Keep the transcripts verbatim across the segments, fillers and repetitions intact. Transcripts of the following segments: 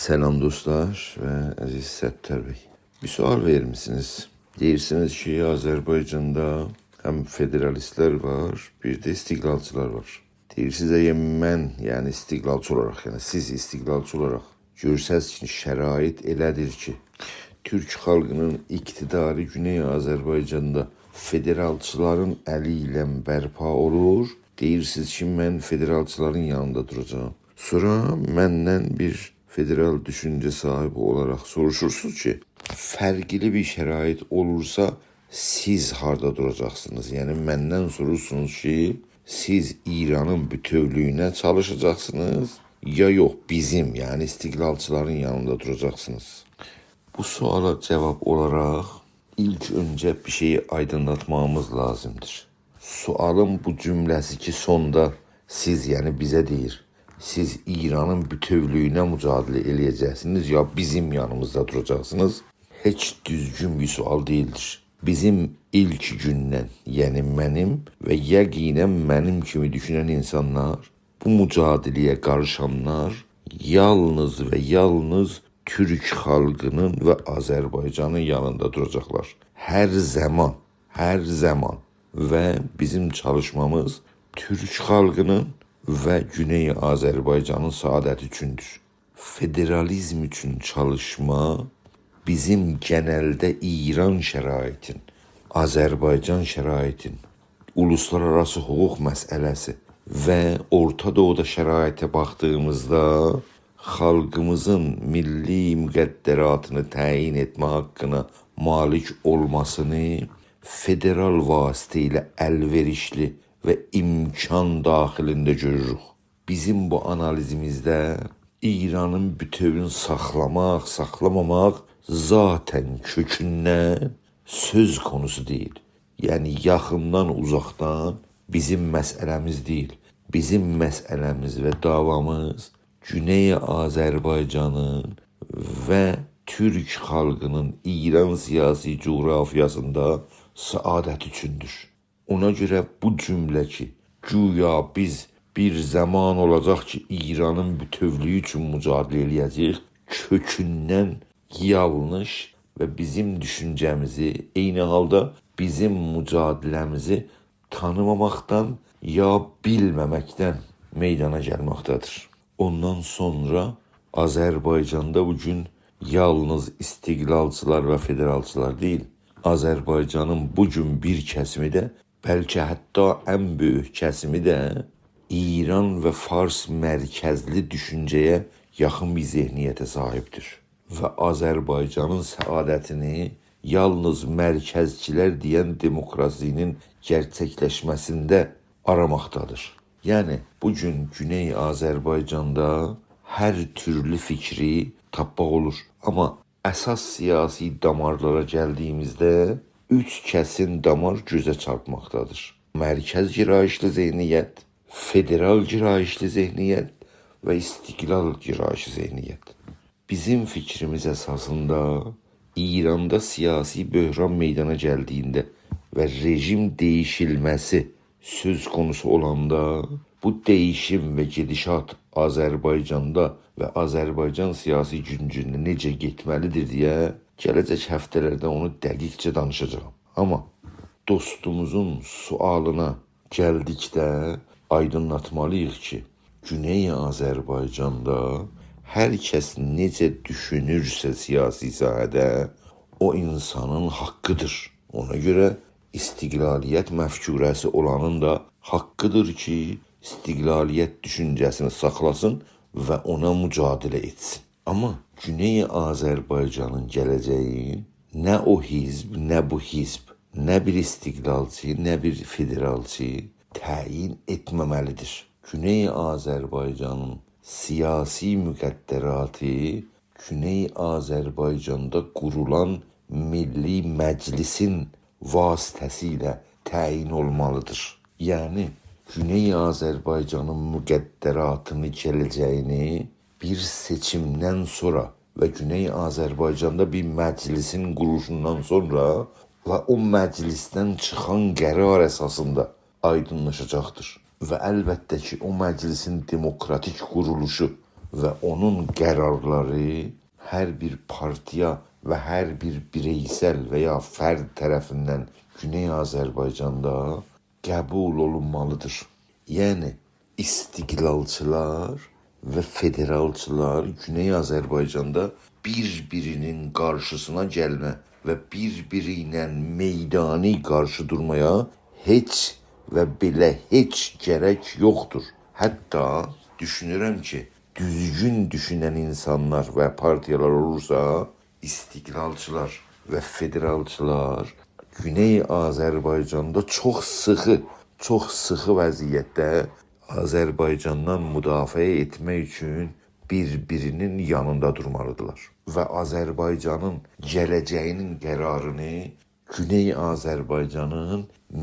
سلام دوستلار و عزیز ستار بی. بیر سؤال وئرمیسینیز. دئییرسینیز کی، آذربایجاندا هم فدرالیستلر وار، بیر ده استقلالچیلار وار. دئییرسینیز، اگر من، یعنی استقلالچی اولاراق، یعنی سیز استقلالچی اولاراق گؤرسز کی، شرایط ائله‌دیر کی، تورک خالقینین اقتداری گونئی آذربایجاندا فدرالچیلارین الی ایله برپا اولور، دئییرسینیز کی، من فدرالچیلارین یانیندا دوراجاغام. سونرا مندن بیر فدرال دوشونجه صاحیبی اولاراق سوروشورسونوز کی، فرقلی بیر شرایط اولورسا، سیز هاردا دوراجاقسینیز؟ یعنی مندن سوروشورسونوز کی، سیز ایرانین بوتؤولویونه چالیشاجاقسینیز، یا یوخ، بیزیم، یعنی استقلالچیلارین یانیندا دوراجاقسینیز؟ بو سؤالا جاواب اولاراق ایلک اؤنجه بیر شئیی آیدینلاتماغیمیز لازیمدیر. سؤالین بو جمله‌سی کی، سوندا سیز، یعنی بیزه دئییر، سیز ایرانین بوتؤولویونه مجادله ائله‌یه‌جکسینیز، یا بیزیم یانیمیزدا دوراجاقسینیز، هئچ دوزگون بیر سؤال دئییلدیر. بیزیم ایلک گوندن، یعنی منیم و یقیناً منیم کیمی دوشونن اینسانلار، بو مجادله‌یه قاریشانلار یالنیز و یالنیز تورک خالقینین و آذربایجانین یانیندا دوراجاقلار. هر زامان، هر زامان. و بیزیم چالیشمامیز تورک خالقینین و گونئی آذربایجانین سعادتی اوچوندور. فدرالیزم اوچون چالیشما بیزیم گئنلده ایران شرایطین، آذربایجان شرایطین، اولوسلارآراسی حقوق مسئله‌سی و اورتا دوغودا شرایطه باخدیغیمیزدا خالقیمیزین میللی مقدراتینی تعیین ائتمه حاققینا مالیک اولماسینی فدرال واسطه ایله الوئریشلی و امکان داخلینده گؤروروک. بیزیم بو آنالیزیمیزده ایرانین بوتؤولویونو ساخلاماق، ساخلاماماق ذاتاً کؤکوندن سؤز قونوسو دئییل. یعنی یاخیندان، اوزاقدان بیزیم مسئله‌میز دئییل. بیزیم مسئله‌میز و دعوامیز گونئی آذربایجانین و تورک خالقینین ایران سیاسی جغرافیاسیندا سعادتی اوچوندور. اونا گؤره بو جمله کی، گویا بیز بیر زامان اولاجاق کی، ایرانین بوتؤولویو اوچون مجادله ائله‌یه‌جه‌ییک، کؤکوندن یانلیش و بیزیم دوشونجه‌میزی، عینی حالدا بیزیم مجادله‌میزی تانیماماقدان یا بیلمه‌مکدن میدانا گلمکده‌دیر. اوندان سونرا آذربایجاندا بو گون یالنیز استقلالچیلار و فدرالچیلار دئییل، آذربایجانین بو گون بیر کسیمی ده، بلکه حتی ان بؤیوک کسیمی ده ایران و فارس مرکزلی دوشونجه‌یه یاخین بیر ذهنیته صاحیبدیر. و آذربایجانین سعادتینی یالنیز مرکزچیلر دئین دموکراسی‌نین گئرچکلشمه‌سینده آراماقدادیر. یعنی، بو گون گونئی آذربایجاندا هر تورلو فیکری تاپماق اولور. آمما اساس سیاسی دامارلارا گلدیییمیزده اوچ کسین دامار گؤزه چارپماقدادیر: مرکز گرایشلی ذهنیت، فدرال گرایشلی ذهنیت و استقلال گرایشلی ذهنیت. بیزیم فیکریمیز اساسیندا ایراندا سیاسی بحران میدانا گلدییینده و رژیم دییشیلمه‌سی سؤز قونوسو اولاندا، بو دییشیم و گئدیشات آذربایجاندا و آذربایجان سیاسی گونجونده نئجه گئتمه‌لیدیر دئیه گله‌جک هفته‌لرده اونو دقیقجه دانیشاجاغام. آمما دوستوموزون سؤالینا گلدیکده، آیدینلاتمالیییق کی، گونئی آذربایجاندا هر کس نئجه دوشونورسه سیاسی ساحه‌ده، او اینسانین حاققیدیر. اونا گؤره استقلالیت مفکوره‌سی اولانین دا حاققیدیر کی، استقلالیت دوشونجه‌سینی ساخلاسین و اونا مجادله ائتسین. آمما گونئی آذربایجانین گله‌جه‌یی نه او حزب، نه بو حزب، نه بیر استقلالچی، نه بیر فدرالچی تعیین ائتمه‌مه‌لیدیر. گونئی آذربایجانین سیاسی مقدراتی گونئی آذربایجاندا قورولان میللی مجلیسین واسطه‌سیله تعیین اولمالیدیر. یعنی، گونئی آذربایجانین مقدراتینی، گله‌جه‌یینی بیر سئچیمدن سونرا و گونئی آذربایجاندا بیر مجلیسین قورولوشوندان سونرا و او مجلیسدن چیخان قرار اساسیندا آیدینلاشاجاقدیر. و البته کی، او مجلیسین دموکراتیک قورولوشو و اونون قرارلاری هر بیر پارتیا و هر بیر بیرئیسل و یا فرد طرفیندن گونئی آذربایجاندا قبول اولونمالیدیر. یعنی، استقلالچیلار و فدرالچیلار گونئی آذربایجاندا بیر-بیرینین قارشیسینا گلمه و بیر-بیری ایله میدانی قارشی دورمایا هئچ و بئله هئچ گرک یوخدور. حتی دوشونورم کی، دوزگون دوشونن اینسانلار و پارتیالار اولورسا، استقلالچیلار و فدرالچیلار گونئی آذربایجاندا چوخ سیخی، چوخ سیخی وضعیتده آذربایجاندان مدافعه ائتمک اوچون بیر-بیرینین یانیندا دورمالیدیرلار. و آذربایجانین گله‌جه‌یینین قرارینی گونئی آذربایجانین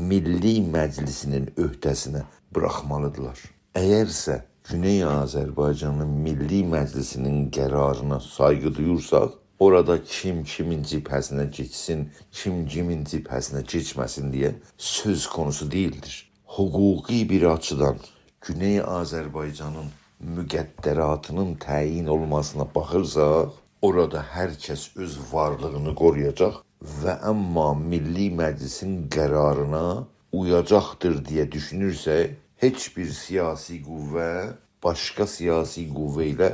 میللی مجلیسینین عهده‌سینه بوراخمالیدیرلار. اگرسه گونئی آذربایجانین میللی مجلیسینین قرارینا سایغی دویورساق، اورادا کیم کیمین جبهه‌سینه گئتسین، کیم کیمین جبهه‌سینه گئتمه‌سین دئیه سؤز قونوسو دئییلدیر. حقوقی بیر آچیدان گونئی آذربایجانین مقدراتینین تعیین اولماسینا باخیرساق، اورادا هر کس اؤز وارلیغینی قورویاجاق و اما میللی مجلیسین قرارینا اویاجاقدیر دئیه دوشونورسه، هئچ بیر سیاسی قوه باشقا سیاسی قوه ایله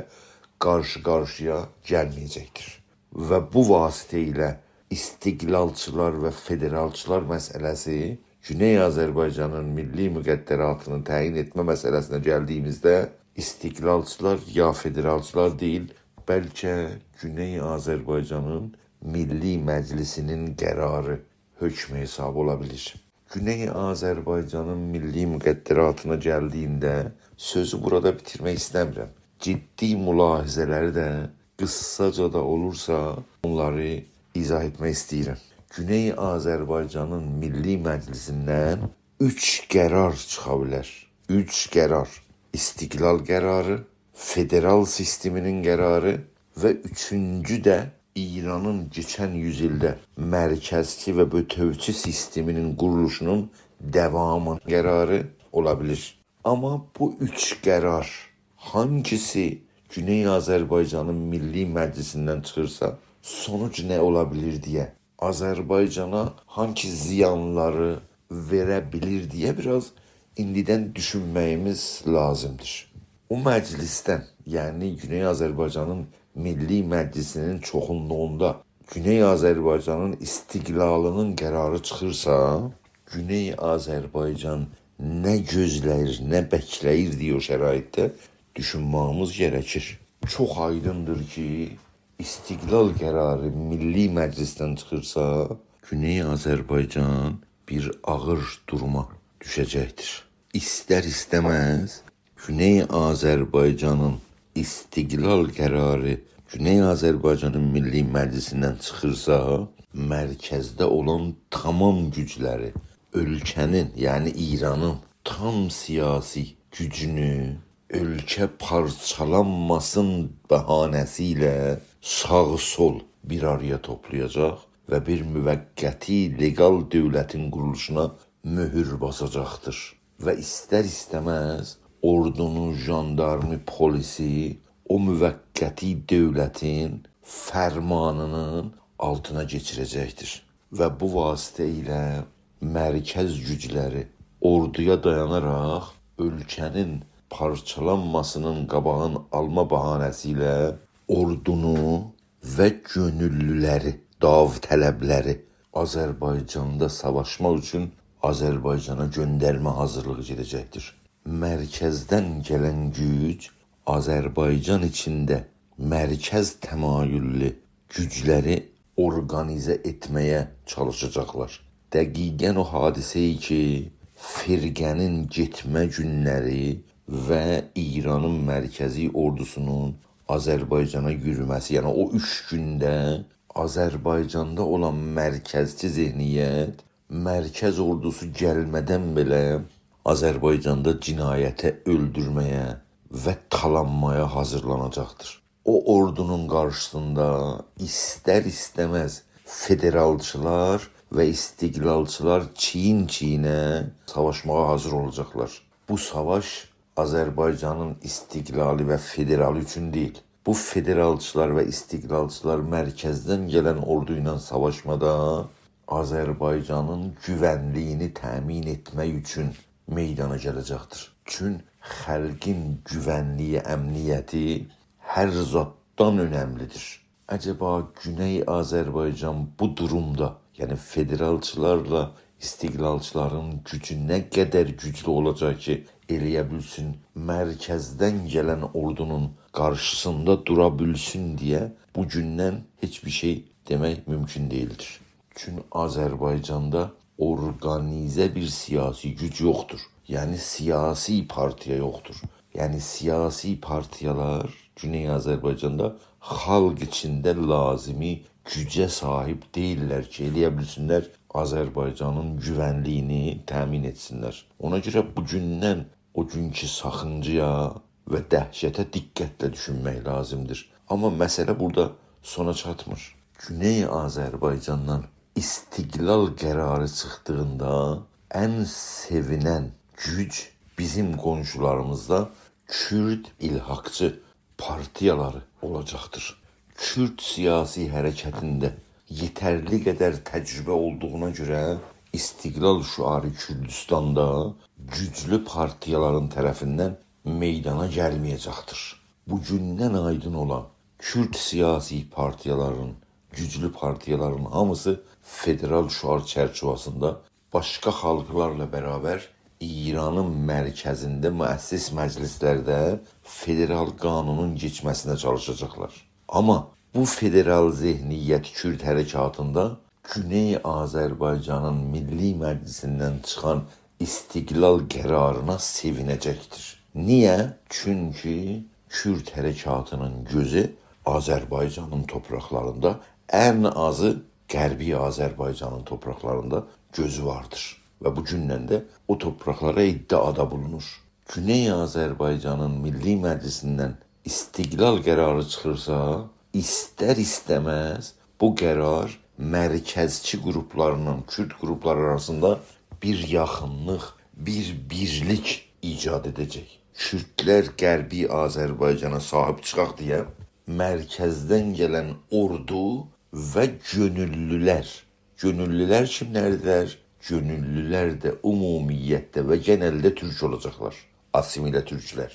قارشی-قارشییا گلمه‌یه‌جکدیر. و بو واسطه ایله استقلالچیلار و فدرالچیلار مسئله‌سی گونئی آذربایجانین میللی مقدراتینی تعیین ائتمه مسئله‌سینه گلدیییمیزده، استقلالچیلار یا فدرالچیلار دئییل، بلکه گونئی آذربایجانین میللی مجلیسینین قراری حکم حساب اولا بیلیر. گونئی آذربایجانین میللی مقدراتینا گلدییینده سؤزو بورادا بیتیرمک ایسته‌میرم. جدی ملاحظه‌لری ده قیساجا دا اولورسا اونلاری ایضاح ائتمک ایسته‌ییرم. گونئی آذربایجانین میللی مجلیسیندن اوچ قرار چیخا بیلر. اوچ قرار. استقلال قراری، فدرال سیستمینین قراری و اوچونجو ده ایرانین کئچن یوز ایلده مرکزچی و بوتؤوچو سیستمینین قورولوشونون داوامی قراری اولا بیلیر. آمما بو اوچ قرار هانگیسی گونئی آذربایجانین میللی مجلیسیندن چیخیرسا، سونوج نه اولا بیلیر دئیه، آذربایجانا هانگی زیانلاری وئره بیلیر دئیه بیر آز ایندیدن دوشونمه‌ییمیز لازیمدیر. او مجلیسدن، یعنی گونئی آذربایجانین میللی مجلیسینین چوخونلوغوندا گونئی آذربایجانین استقلالینین قراری چیخیرسا، گونئی آذربایجان نه گؤزله‌ییر، نه بکله‌ییر دئیه او شرایطده دوشونمه‌ییمیز گرکیر. چوخ آیدیندیر کی، استقلال قراری میللی مجلیسدن چیخیرسا، گونئی آذربایجان بیر آغیر دوروما دوشه‌جکدیر. ایستر-ایسته‌مز گونئی آذربایجانین استقلال قراری گونئی آذربایجانین میللی مجلیسیندن چیخیرسا، مرکزده اولان تمام گوجلری، اؤلکه‌نین، یعنی ایرانین تام سیاسی گوجونو اؤلکه پارچالانماسین بهانه‌سی ایله ساغ-سول بیر آرایا توپلایاجاق و بیر موقتی لئقال دؤولتین قورولوشونا مؤهور باساجاقدیر. و ایستر-ایسته‌مز اوردونو، ژاندارمی، پلیسی او موقتی دؤولتین فرمانینین آلتینا کئچیره‌جکدیر. و بو واسطه ایله مرکز گوجلری اوردویا دایاناراق اؤلکه‌نین پارچالانماسینین قاباغینی آلما بهانه‌سی ایله اوردونو و کؤنوللولری، داوطلبلری آذربایجاندا ساواشماق اوچون آذربایجانا گؤندرمه حاضیرلیغی گئده‌جکدیر. مرکزدن گلن گوج آذربایجان ایچینده مرکز تمایوللو گوجلری اورقانیزه ائتمه‌یه چالیشاجاقلار. دقیقاً او حادثه‌یی کی، فرقه‌نین گئتمه گونلری و ایرانین مرکزی اوردوسونون آذربایجانا یورومه‌سی، یعنی او اوچ گونده آذربایجاندا اولان مرکزچی ذهنیت، مرکز اوردوسو گلمه‌دن بئله آذربایجاندا جنایته، اؤلدورمه‌یه و تالانمایا حاضیرلاناجاقدیر. او اوردونون قارشیسیندا ایستر-ایسته‌مز فدرالچیلار و استقلالچیلار چیین-چیینه ساواشماغا حاضیر اولاجاقلار. بو ساواش آذربایجانین استقلالی و فدرالی اوچون دئییل. بو فدرالچیلار و استقلالچیلار مرکزدن گلن اوردو ایله ساواشمادا آذربایجانین گوونلیگینی تأمین ائتمک اوچون میدانا گله‌جکدیر. چون خالقین گوونلیگی، امنیتی هر زاددان اؤنملیدیر. عجبا گونئی آذربایجان بو دورومدا، یعنی فدرالچیلارلا استقلالچیلارین گوجو نه قدر گوجلو اولاجاق کی، ائلیه بیلسین مرکزدن گلن اوردونون قارشیسیندا دورا بیلسین دئیه بو گوندن هئچ بیر شئی دئمک مومکون دئییلدیر. چون آذربایجاندا اورقانیزه بیر سیاسی گوج یوخدور. یعنی سیاسی پارتیا یوخدور. یعنی سیاسی پارتیالار گونئی آذربایجاندا خالق ایچینده لازیمی گوجه صاحیب دئییللر کی، ائلیه بیلسینلر آذربایجانین گوونلیگینی تأمین ائتسینلر. اونا گؤره بو گوندن او گونکو ساخینجایا و دهشته دقتله دوشونمک لازیمدیر. آمما مسئله بورادا سونا چاتمیر. گونئی آذربایجاندان استقلال قراری چیخدیغیندا ان سئوینن گوج بیزیم قونشولاریمیزدا کورد الحاقچی پارتیالاری اولاجاقدیر. کورد سیاسی حرکتینده یئترلی قدر تجربه اولدوغونا گؤره استقلال شعاری کوردوستاندا گوجلو پارتیالارین طرفیندن میدانا گلمه‌یه‌جکدیر. بو گوندن آیدین اولان کورد سیاسی پارتیالارین، گوجلو پارتیالارین هامیسی فدرال شعار چرچیوه‌سینده باشقا خالقلارلا برابر ایرانین مرکزینده مؤسس مجلسلرده فدرال قانونون کئچمه‌سینه چالیشاجاقلار. آمما بو فدرال ذهنیت کورد حرکاتیندا گونئی آذربایجانین میللی مجلسیندن چیخان استقلال قرارینا سئوینه‌جکدیر. نییه؟ چونکی کورد حرکاتینین گؤزو آذربایجانین توپراقلاریندا، ان آزی غربی آذربایجانین توپراقلاریندا گؤزو واردیر. و بو گوندن ده او توپراقلارا ادعادا بولونور. گونئی آذربایجانین میللی مجلسیندن استقلال قراری چیخیرسا، ایستر-ایسته‌مز بو قرار مرکزچی قروپلارلا کورد قروپلاری آراسیندا بیر یاخینلیق، بیر بیرلیک ایجاد ائده‌جک. کوردلر غربی آذربایجانا صاحیب چیخاق دئیه مرکزدن گلن اوردو و کؤنوللولر. کؤنوللولر کیملردیلر؟ کؤنوللولر ده عمومیتده و گئنلده تورک اولاجاقلار. آسیمیله تورکلر.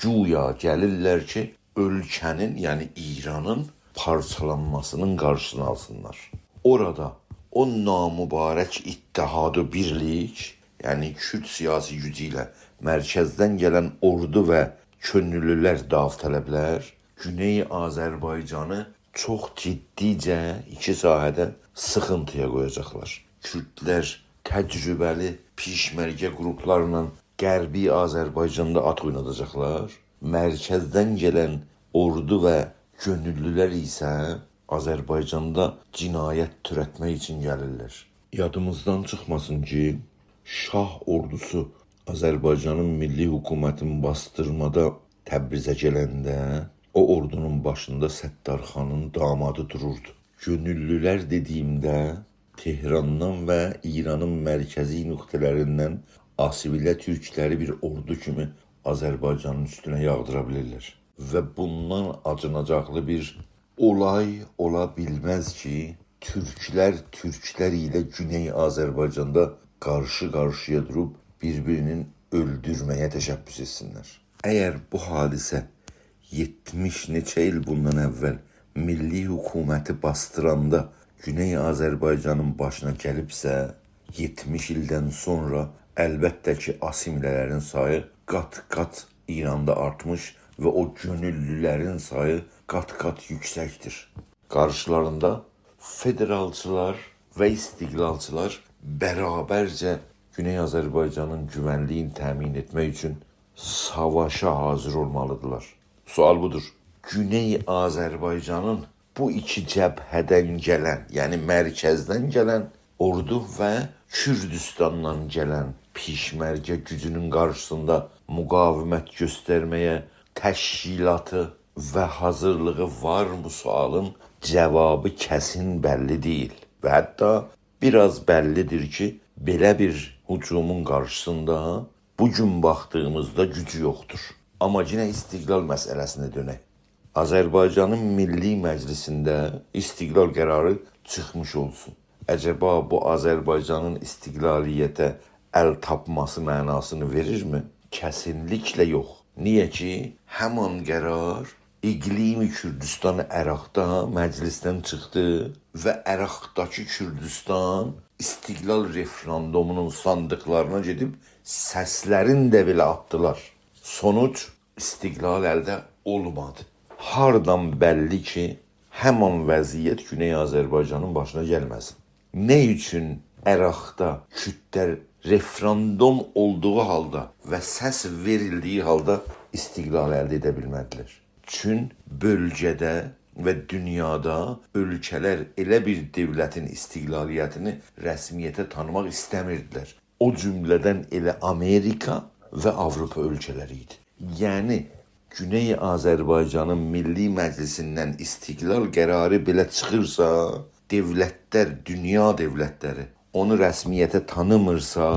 گویا گلیرلر کی، اؤلکه‌نین، یعنی ایرانین پارچالانماسینین قارشیسینی آلسینلار. اورادا او نامبارک اتحاد و بیرلیک، یعنی کورد سیاسی گوجو ایله مرکزدن گلن اوردو و کؤنوللولر، داوطلبلر گونئی آذربایجانی چوخ جدیجه ایکی ساحه‌ده سیخینتییا قویاجاقلار. کوردلر تجربه‌لی پیشمرگه قروپلارلا غربی آذربایجاندا آت اویناداجاقلار. مرکزدن گلن اوردو و کؤنوللولر ایسه آذربایجاندا جنایت تؤرتمک اوچون گلیرلر. یادیمیزدان چیخماسین کی، شاه اوردوسو آذربایجانین میللی حکومتین باسدیرمادا تبریزه گلنده، او اوردونون باشیندا ستارخانین دامادی دوروردو. کؤنوللولر دئدیییمده، تهراندان و ایرانین مرکزی نقطه‌لریندن آسیمیله تورکلری بیر اوردو کیمی آذربایجانین اوستونه یاغدیرا بیلیرلر. و بوندان آجیناجاقلی بیر اولای اولا بیلمز کی، تورکلر تورکلر ایله گونئی آذربایجاندا قارشی-قارشییا دوروب بیر-بیرینین اؤلدورمه‌یه تشبث ائتسینلر. اگر بو حادثه یئتمیش نئچه ایل بوندان اول میللی حکومتی باسدیراندا گونئی آذربایجانین باشینا گلیبسه، یئتمیش ایلدن سونرا البته کی، آسیمیله‌لرین سایی قات-قات ایراندا آرتمیش و او کؤنوللولرین سایی قات-قات یوکسکدیر. قارشیلاریندا فدرالچیلار و استقلالچیلار برابرجه گونئی آذربایجانین گوونلیگینی تأمین ائتمک اوچون ساواشا حاضیر اولمالیدیرلار. سؤال بودور. گونئی آذربایجانین بو ایکی جبهه‌دن گلن، یعنی مرکزدن گلن اوردو و کوردوستاندان گلن پیشمرگه گوجونون قارشیسیندا مقاومت گؤسترمه‌یه تشکیلاتی و حاضیرلیغی وارمی سؤالین جوابی کسین بللی دئییل. و حتی بیر آز بللیدیر کی، بئله بیر هجومون قارشیسیندا بو گون باخدیغیمیزدا گوجو یوخدور. آمما یئنه استقلال مسئله‌سینه دؤنک. آذربایجانین میللی مجلیسینده استقلال قراری چیخمیش اولسون. عجبا بو آذربایجانین استقلالیته ال تاپماسی معناسینی وئریرمی؟ کسینلیکله یوخ. نییه کی، همان قرار اقلیم کردستان عراقدا مجلیسدن چیخدی و عراقداکی کردستان استقلال رفراندومونون صاندیقلارینا گئدیب سسلرینی ده بئله آتدیلار. سونوج، استقلال الده اولمادی. هاردان بللی کی، همان وضعیت گونئی آذربایجانین باشینا گلمه‌سین؟ نه اوچون عراقدا کوردلر رفراندوم اولدوغو حالدا و سس وئریلدیگی حالدا استقلال الده ائده بیلمه‌دیلر؟ چون بؤلگه‌ده و دونیادا اؤلکه‌لر ائله بیر دؤولتین استقلالیتینی رسمیته تانیماق ایسته‌میردیلر. او جمله‌دن ائله آمریکا و آوروپا اؤلکه‌لری ایدی. یعنی، گونئی آذربایجانین میللی مجلیسیندن استقلال قراری بئله چیخیرسا، دؤولتلر، دونیا دؤولتلری اونو رسمیته تانیمیرسا،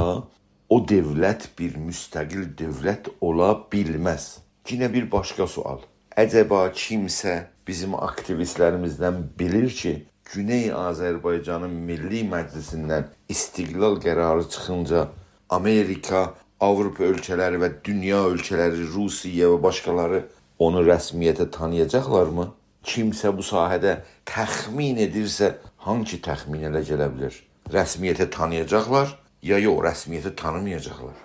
او دؤولت بیر مستقل دؤولت اولا بیلمز. یئنه بیر باشقا سؤال. عجبا کیمسه بیزیم آکتیویستلریمیزدن بیلیر کی، گونئی آذربایجانین میللی مجلیسیندن استقلال قراری چیخینجا آمریکا، آوروپا اؤلکه‌لری و دونیا اؤلکه‌لری، روسیه و باشقالاری اونو رسمیته تانییاجاقلارمی؟ کیمسه بو ساحه‌ده تخمین ائدیرسه، هانسی تخمین ائله گله بیلر؟ رسمیته تانییاجاقلار، یا یوخ، رسمیته تانیمایاجاقلار؟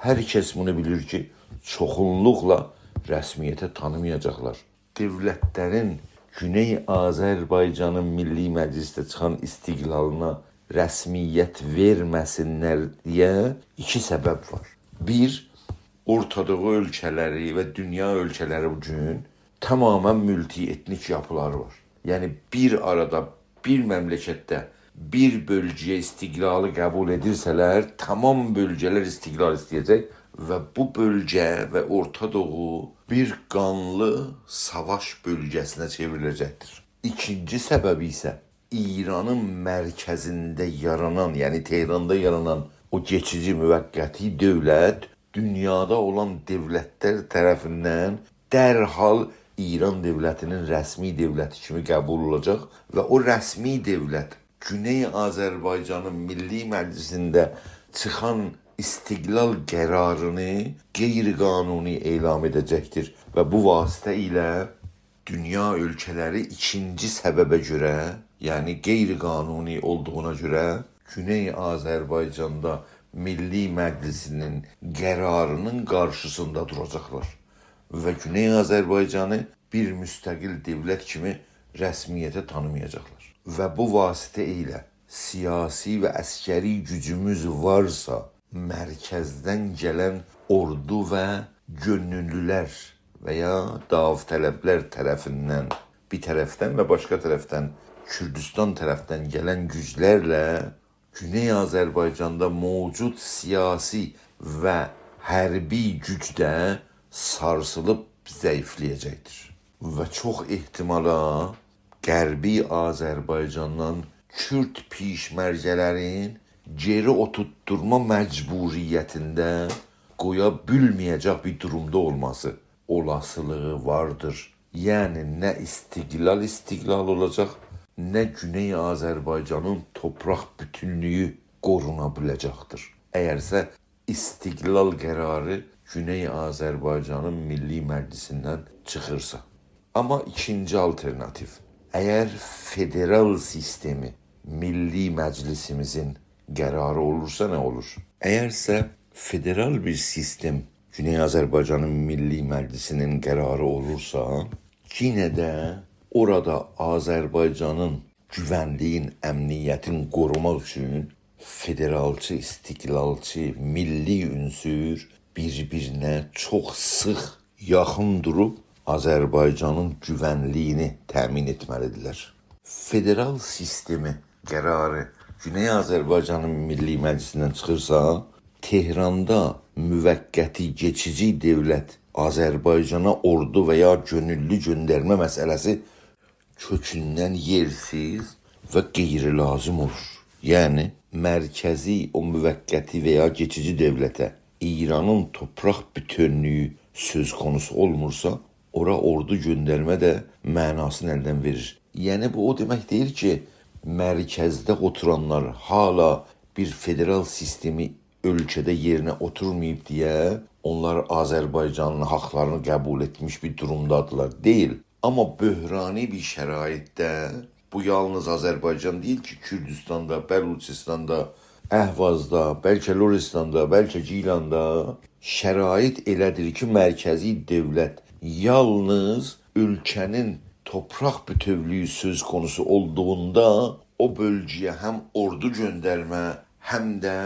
هر کس بونو بیلیر کی، چوخونلوقلا رسمیته تانیمایاجاقلار. دؤولتلرین گونئی آذربایجانین میللی مجلیسده چیخان استقلالینا رسمیت وئرمه‌سینلر دئیه ایکی سبب وار. بیر، اورتا دوغو اؤلکه‌لری و دونیا اؤلکه‌لری بو گون تمامیله مولتی‌اتنیک یاپیلاری وار. یعنی، بیر آرادا، بیر مملکتده بیر بؤلگه‌یه استقلالی قبول ائدیرسه‌لر، تمام بؤلگه‌لر استقلال ایسته‌یه‌جک و بو بؤلگه و اورتا دوغو بیر قانلی ساواش بؤلگه‌سینه چئوریله‌جکدیر. ایکینجی سببی ایسه ایرانین مرکزینده یارانان، یعنی تهراندا یارانان او کئچیجی موقتی دؤولت دونیادا اولان دؤولتلر طرفیندن درحال ایران دؤولتینین رسمی دؤولتی کیمی قبول اولاجاق و او رسمی دؤولت گونئی آذربایجانین میللی مجلیسینده چیخان استقلال قرارینی غیرقانونی اعلان ائده‌جکدیر و بو واسطه ایله دونیا اؤلکه‌لری ایکینجی سببه گؤره، یعنی غیرقانونی اولدوغونا گؤره، گونئی آذربایجاندا میللی مجلیسینین قراری‌نین قارشیسیندا دوراجاقلار و گونئی آذربایجانی بیر مستقل دؤولت کیمی رسمیته تانیمایاجاقلار. و بو واسطه ایله سیاسی و عسکری گوجوموز وارسا، مرکزدن گلن اوردو و کؤنوللولر و یا داوطلبلر طرفیندن بیر طرفدن و باشقا طرفدن، کوردوستان طرفدن گلن گوجلرله گونئی آذربایجاندا موجود سیاسی و حربی گوج ده سارسیلیب ضعیفله‌یه‌جکدیر. و چوخ احتمالا غربی آذربایجاندان کورد پیشمرگه‌لرین گئری اوتورتدورما مجبوریتینده قویا بیلمه‌یه‌جک بیر دورومدا اولماسی اولاسیلیغی واردیر. یعنی نه استقلال استقلال اولاجاق، نه گونئی آذربایجانین تورپاق بوتونلویو قورونا بیله‌جکدیر. اگرسه استقلال قراری گونئی آذربایجانین میللی مجلیسیندن چیخیرسا. آمما ایکینجی آلترناتیو، اگر فدرال سیستمی میللی مجلیسیمیزین قراری اولورسا، نه اولور؟ اگرسه فدرال بیر سیستم گونئی آذربایجانین میللی مجلیسینین قراری اولورسا، یئنه ده اورادا آذربایجانین گوونلیگین، امنیتین قوروماق اوچون فدرالچی، استقلالچی، میللی عنصر بیر-بیرینه چوخ سیخ یاخین دوروب آذربایجانین گوونلیگینی تأمین ائتمه‌لیدیرلر. فدرال سیستمی قراری گونئی آذربایجانین میللی مجلیسیندن چیخیرسا، تهراندا موقتی، کئچیجی دؤولت آذربایجانا اوردو و یا کؤنوللو گؤندرمه مسئله‌سی کؤکوندن یئرسیز و غیرلازیم اولور. یعنی، مرکزی او موقتی و یا کئچیجی دؤولته ایرانین تورپاق بوتؤولویو سؤز قونوسو اولمورسا، اورا اوردو گؤندرمه ده معناسینی الدن وئریر. یعنی، بو او دئمک دئییل کی، مرکزده اوتورانلار هله بیر فدرال سیستمی اؤلکه‌ده یئرینه اوتورماییب دئیه اونلار آذربایجانین حاقلارینی قبول ائتمیش بیر دورومدادیلار. دئییل. آمما بحرانی بیر شرایطده بو یالنیز آذربایجان دئییل کی، کوردوستاندا، بلوچستاندا، اهوازدا، بلکه لرستاندا، بلکه گیلاندا شرایط ائله‌دیر کی، مرکزی دؤولت یالنیز اؤلکه‌نین تورپاق بوتؤولویو سؤز قونوسو اولدوغوندا او بؤلگه‌یه هم اوردو گؤندرمه، هم ده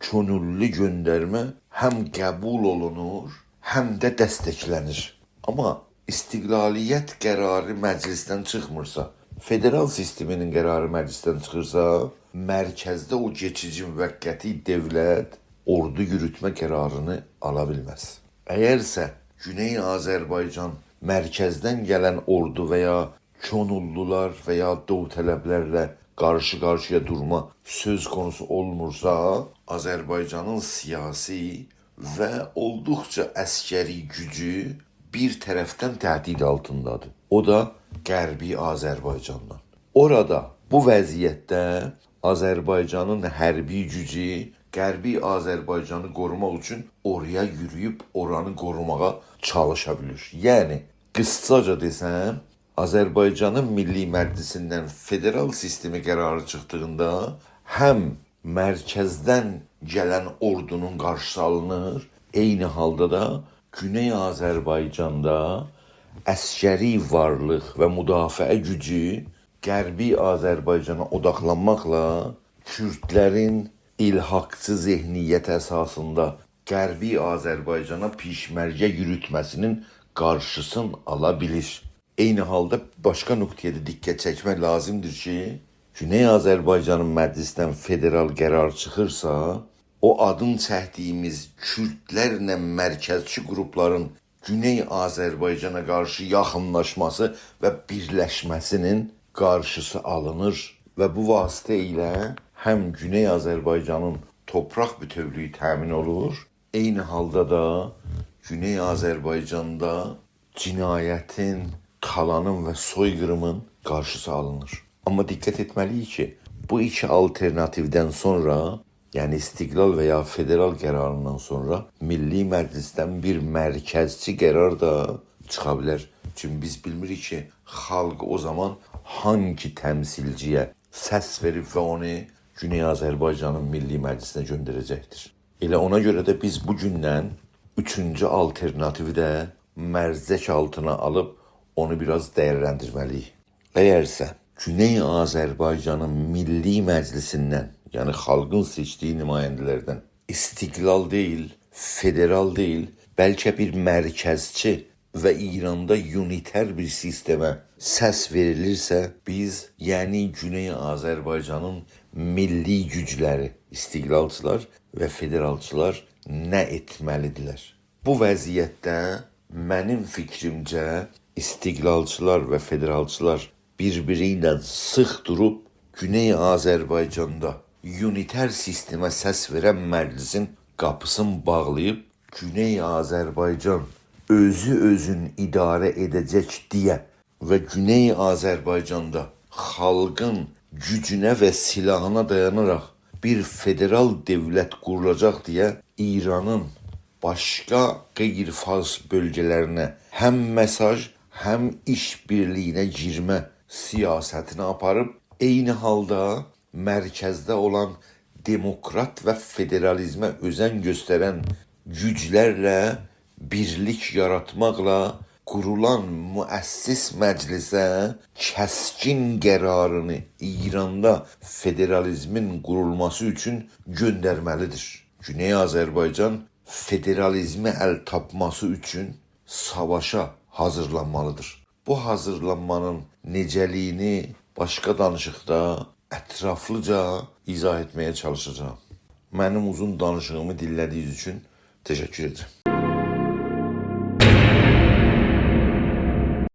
کؤنوللو گؤندرمه هم قبول اولونور، هم ده دستکله‌نیر. آمما استقلالیت قراری مجلسدن چیخمیرسا، فدرال سیستمینین قراری مجلسدن چیخیرسا، مرکزده او کئچیجی موقتی دؤولت اوردو یوروتمه قرارینی آلا بیلمز. اگرسه گونئی آذربایجان مرکزدن گلن اوردو و یا کؤنوللولار و یا داوطلب‌لرله قارشی-قارشییا دورما سؤز قونوسو اولمورسا، آذربایجانین سیاسی و اولدوقجا عسکری گوجو بیر طرفدن تهدید آلتیندادیر. او دا غربی آذربایجاندان. اورادا، بو وضعیتده آذربایجانین حربی گوجو غربی آذربایجانی قوروماق اوچون اورایا یورویوب اورانی قوروماغا چالیشا بیلیر. یعنی، قیساجا دئسم، آذربایجانین میللی مجلسیندن فدرال سیستمی قراری چیخدیغیندا هم مرکزدن گلن اوردونون قارشیسی آلینیر، عینی حالدا دا گونئی آذربایجاندا عسکری وارلیق و مدافعه گوجو غربی آذربایجانا اوداقلانماقلا کوردلرین الحاقچی ذهنیت اساسیندا غربی آذربایجانا پیشمرگه یوروتمه‌سینین قارشیسینی آلا بیلیر. عینی حالدا باشقا نقطه‌یه ده دقت چکمک لازیمدیر کی، گونئی آذربایجانین مجلسدن فدرال قرار چیخیرسا، او آدین چکدیگیمیز کوردلرله مرکزچی قروپلارین گونئی آذربایجانا قارشی یاخینلاشماسی و بیرلشمه‌سینین قارشیسی آلینیر و بو واسطه ایله هم گونئی آذربایجانین تورپاق بوتؤولویو تأمین اولور، عینی حالدا دا گونئی آذربایجاندا جنایتین، تالانین و سویقیریمین قارشیسی آلینیر. آمما دقت ائتمه‌لی‌ییک کی، بو ایکی آلترناتیودن سونرا، یعنی استقلال و یا فدرال قراریندان سونرا میللی مجلسدن بیر مرکزچی قرار دا چیخا بیلر. چونکی بیز بیلمیریک کی، خالق او زامان هانگی تمثیلچی‌یه سس وئریب و اونو گونئی آذربایجانین میللی مجلسینه گؤندره‌جکدیر. ائله اونا گؤره ده بیز بو گوندن اوچونجو آلترناتیوی ده مرجک آلتینا آلیب اونو بیر آز دیرلندیرمه‌لی‌ییک. اگرسه گونئی آذربایجانین میللی مجلسیندن، یعنی خالقین سئچدیگی نماینده‌لردن استقلال دئییل، فدرال دئییل، بلکه بیر مرکزچی و ایراندا اونیتر بیر سیستمه سس وئریلیرسه، بیز، یعنی گونئی آذربایجانین میللی گوجلری، استقلالچیلار و فدرالچیلار نه ائتمه‌لی‌دیرلر؟ بو وضعیتده منیم فیکریمجه استقلالچیلار و فدرالچیلار بیر-بیری ایله سیخ دوروب گونئی آذربایجاندا اونیتر سیستمه سس وئرن مجلسین قاپیسینی باغلاییب، گونئی آذربایجان اؤزو اؤزون اداره ائده‌جک دئیه و گونئی آذربایجاندا خالقین گوجونه و سلاحینا دایاناراق بیر فدرال دؤولت قورولاجاق دئیه ایرانین باشقا غیر فارس بؤلگه‌لرینه هم مئساژ، هم ایش‌بیرلیگینه گیرمه سیاستینی آپاریب، عینی حالدا مرکزده اولان دموکرات و فدرالیزمه اؤزن گؤسترن گوجلرله بیرلیک یاراتماقلا قورولان مؤسس مجلسه کسکین قرارینی ایراندا فدرالیزمین قورولماسی اوچون گؤندرمه‌لی‌دیر. گونئی آذربایجان فدرالیزمه ال تاپماسی اوچون ساواشا حاضیرلانمالی‌دیر. بو حاضیرلانمانین نئجه‌لیگینی باشقا دانیشیقدا اطرافلیجا ایضاح ائتمه‌یه چالیشاجاغام. منیم اوزون دانیشیغیمی دینله‌دیگینیز اوچون تشکر ائدیرم.